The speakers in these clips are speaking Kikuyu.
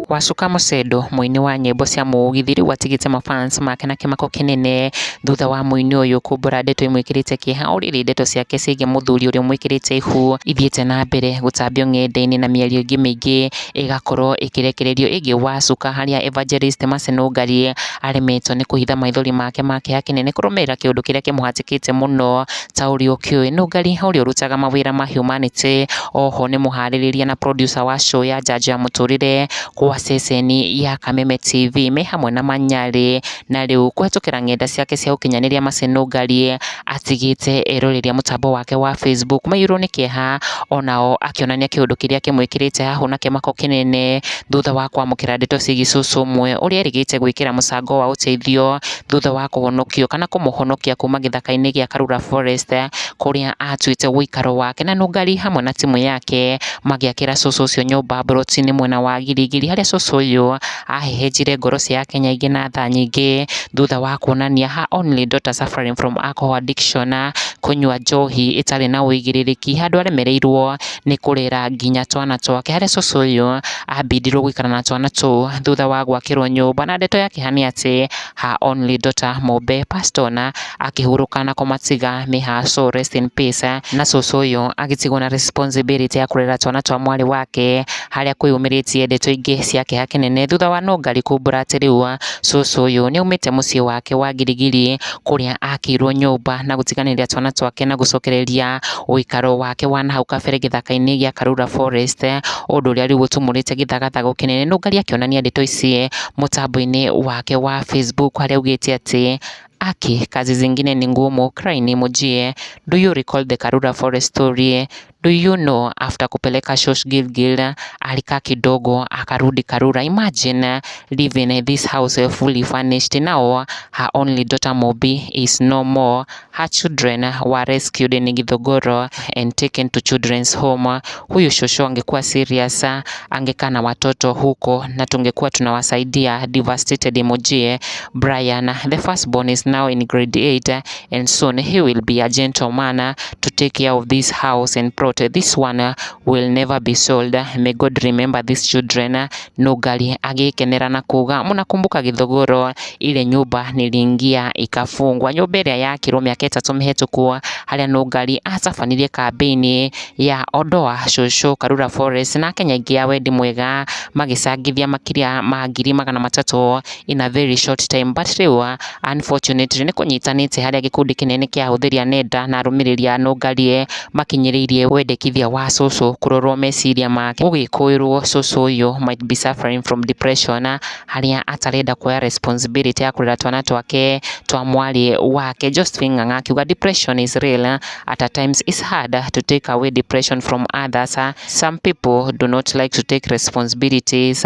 Wacuka Musedo mũini wa nyĩmbo cia mũgithi rĩu atigĩte mafans make na kĩmako kĩnene thutha wa mũini ũyũ kumbũra ndeto imwĩkĩrĩte kĩeha. O rĩrĩ ndeto ciake ciĩgiĩ mũthuri ũrĩa ũmwĩkĩrĩte ihu ithiĩte na mbere gũtambio ng'enda-inĩ na mĩario ĩngĩ mĩingĩ ĩgakorwo ĩkĩrekererio ĩgiĩ Wacuka, harĩa Evangelist Mercy Nũngari aremetwo nĩ kũhitha maithori make ma kĩeha kĩnene kũrũmĩrĩra kĩũndũ kĩrĩa kĩmũhatĩkĩte mũno. Ta ũrĩa ũkĩũĩ, Nũngari ũrĩa ũrutaga mawĩra ma humanity, oho nĩ mũharĩrĩria na producer wa show ya Njanjo ya mũtũrĩre kwa ceceni ya Kameme TV me hamwe na Manyarĩ, na rĩu kũhetũkĩra ng'enda ciake cia ũkinyanĩria Mercy Nũngari atigĩte eroreri a mũtambo wake wa Facebook maiyũrwo nĩ kĩeha, onao akĩonania kĩũndũ kĩrĩa kĩmwĩkĩrĩte hahũ na kĩmako kĩnene thutha wa kwamũkĩra ndeto ciĩgiĩ cũcũ ũmwe ũrĩa erĩgĩte gwĩkĩra mũcango wa ũteithio thutha wa kũhonokio kana kũmũhonokia kuma gĩthaka-inĩ gĩa Karura Forest kũrĩa atuĩte ũikaro wake. Na Nũngari hamwe na timu yake magĩakĩra cũcũ ũcio nyũmba mburoti-inĩ mwena wa Giligili, harĩa cũcũ ũyũ ahehenjire ngoro cia Akenya aingĩ na tha nyingĩ thutha wa kuonania her only daughter suffering from alcohol addiction, kũnyua njohi ĩtarĩ na ũigĩrĩrĩki, handũ aremereirwo nĩ kũrera nginya twana twake, harĩa cũcũ ũyũ ambindirwo gũikara na twana tũu thutha wa gwakĩrwo nyũmba. Na ndeto ya kĩeha nĩ atĩ her only daughter Mombe passed on, akĩhurũka na kũmatiga. May her soul rest in peace. Na cũcũ ũyũ agĩtigwo na responsibility ya kũrera twana twa mwarĩ wake, harĩa kwĩyumĩrĩtie ndeto ingĩ cia kĩeha kĩnene thutha wa Nũngari kumbũra atĩ rĩu cũcũ ũyũ nĩ aumĩte mũciĩ wake wa Giligili kũrĩa akĩirwo nyũmba na gũtiganĩria twana twake na gũcokereria ũikaro wake wa nahau kabere gĩthaka-inĩ gĩa Karura Forest, ũndũ ũrĩa rĩu ũtumũrĩte gĩthagathago kĩnene. Nũngari akĩonania ndeto ici mũtambo-inĩ wake wa Facebook, harĩa augĩte atĩ aki kazi zingine ni ngumu, crying emoji. Do you recall the Karura Forest story? Do you know after kupeleka Shosh Gilgil alikaa kidogo akarudi Karura? Imagine living this house fully furnished. Now her only daughter Mobi is no more. Her children were rescued in Githogoro and taken to children's home. Huyu shosho angekuwa serious, angekaa na watoto huko na tungekuwa tunawasaidia. Devastated emoji. Brian, the firstborn, is now in grade 8 and soon he will be a gentleman to take care of this house and plot. This one will never be sold. May God remember these children. Nũngari agĩkenera na kuga, mnakumbuka Githogoro, ile nyumba niliingia ikafungwa, nyũmba ĩrĩa yakirwo mĩaka 3 mĩhetũku, harĩa Nũngari atabanirie kambĩini ya Ondoa Shosho Karura Forest, na Akenya aingĩ a wendi mwega magĩcangithia makĩria ma 300,000 in a very short time. But rĩu unfortunately nĩ kũnyitanĩte, harĩa gĩkundi kĩnene kĩa ahũthĩri a nenda na arũmĩrĩri a Nũngari makinyĩrĩirie wendekithia wa cũcũ kũrorwo meciria make, gũgĩkũĩrwo cũcũ ũyũ might be suffering from depression, harĩa atarenda kuoya responsibility ya kũrera twana twake twa mwarĩ wake. Josephine Ng'ang'a akiuga, "Depression is real. At a times it's hard to take away depression from others. Some people do not like to take responsibilities.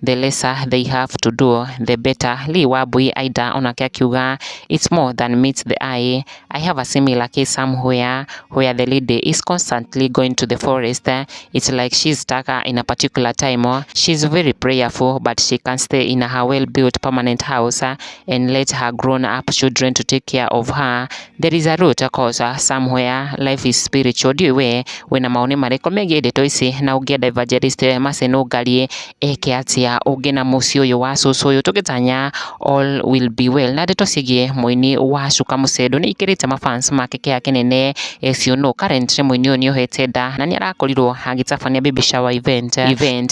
The lesser they have to do, the better." Lee Wambui Aida onake akiuga, "It's more than meets the eye. I have a similar case somewhere where the lady is constantly going to the forest. It's like she's stuck in a particular time. She's very prayerful, but she can't stay in her well-built permanent house and let her grown-up children to take care of her. There is a root cause somewhere. Life is spiritual." Ndiũĩ we wĩna maoni marĩkũ megiĩ ndeto ici, na ũngĩenda Evangelist Mercy Nũngari eke atĩa ũngĩ na mũciĩ ũyũ wa cũcũ ũyũ, tũgĩtanya all will be well. Na ndeto ciĩgiĩ mũini wa Shuka Musedo nĩ ikĩrĩte mafans make kĩeha kĩnene. As you know, currently mũini ũyũ nĩ ohete nda na nĩ arakorirwo agĩtabania baby shower event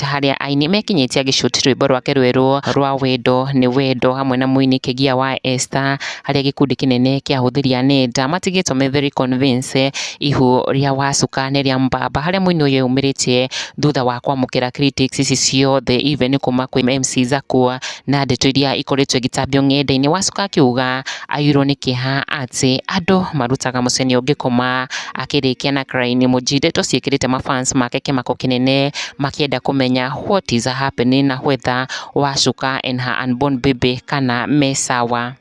harĩa aini mekinyĩtie agĩshoot rwĩmbo rwake rwerũ rwa Wendo nĩ Wendo hamwe na mũini Kĩgia wa Esther, harĩa gĩkundi kĩnene kĩa ahũthĩri a nenda matigĩtwo me very convinced ihu rĩa Wacuka nĩ rĩa mbamba, harĩa mũini ũyũ yumĩrĩtie thutha wa kwamũkĩra critics ici ciothe, even kuma kwĩ MC Zakua na ndeto iria ikoretwo igĩtambio ng'enda-inĩ. Wacuka akiuga aiyũirwo nĩ kĩeha atĩ andũ marutaga mũcene ũngĩkoma, akĩrĩkia na crying emoji. Ndeto ciĩkĩrĩte mafans make kĩmako kĩnene makĩenda kũmenya what is happening na whether Wacuka and her unborn baby kana me sawa.